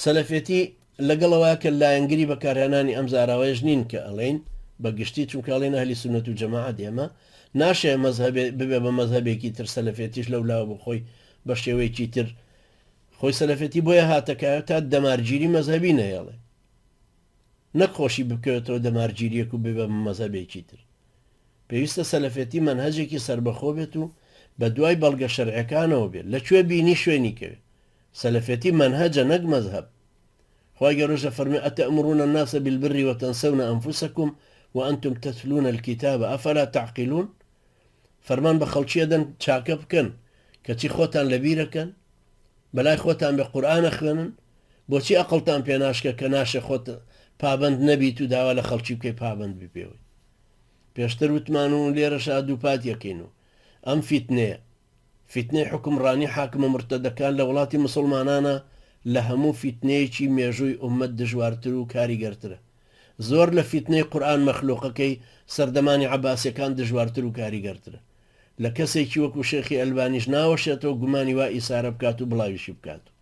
سەلەفێتی لەگەڵ ئەوەیا کە لایەنگری بەکارهێنانی ئەم زاراوەیەش نین کە ئەڵێین بە گشتی چونکە ئەڵێین ئەهلی سوننەت و جەماعەت ئێمە ناشێ مەزهەبێ ببێ بە مەزهەبێکی تر سەلەفێتیش لەو لاوە بۆ خۆی بە شێوەیەکی تر خۆی سەلەفێتی بۆیە هاتەکایە تا دەمارگیری مەزهەبی نەهێڵێ نەک خۆشی بکەوێتەوە دەمارگیریەک و ببێ بە مەزهەبێکی تر پێویستە سەلەفێتی مەنهەجێکی سەربەخۆ بێت و بە دوای بەڵگە شەرعەکانەوە بێت لە کوێ بینی شوێنی کەوێ سەلەفێتی مەنهەجە نەک مەزهەب. خوای گەورەش دەفەرموێ، اتأمرون الناس بالبر وتنسون انفسکم وانتم تتلون الکتاب افلا تعقلون فەرمان بە خەڵکی ئەدەن چاکە بکەن کەچی خۆتان لەبیرەکەن بەلای خۆتان بێ قورئان ئەخوێنن بۆچی ئەقڵتان پێ ناشکە کە ناشێ خۆت پابەند نەبیت و داوا لە خەڵکی بکەی پابەند بی پێوەی پێشتر وتمان و لێرەشا دووپات یەکەین و ئەم فیتنەیە فیتنەی حوکمڕانی حاکمە مورتەدەکان لە وڵاتی موسڵمانانا لە هەموو فیتنەیەکی مێژووی ئوممەت دژوارتر و کاریگەرترە. زۆر لە فیتنەی قورئان مەخلوقەکەی سەردەمانی عەباسیەکان دژوارتر و کاریگەرترە. لە کەسێکی وەکو شێخی ئەلبانیش ناوەشێتەوە گومانی وا ئیسارە بکات و بڵاویشی بکاتەوە.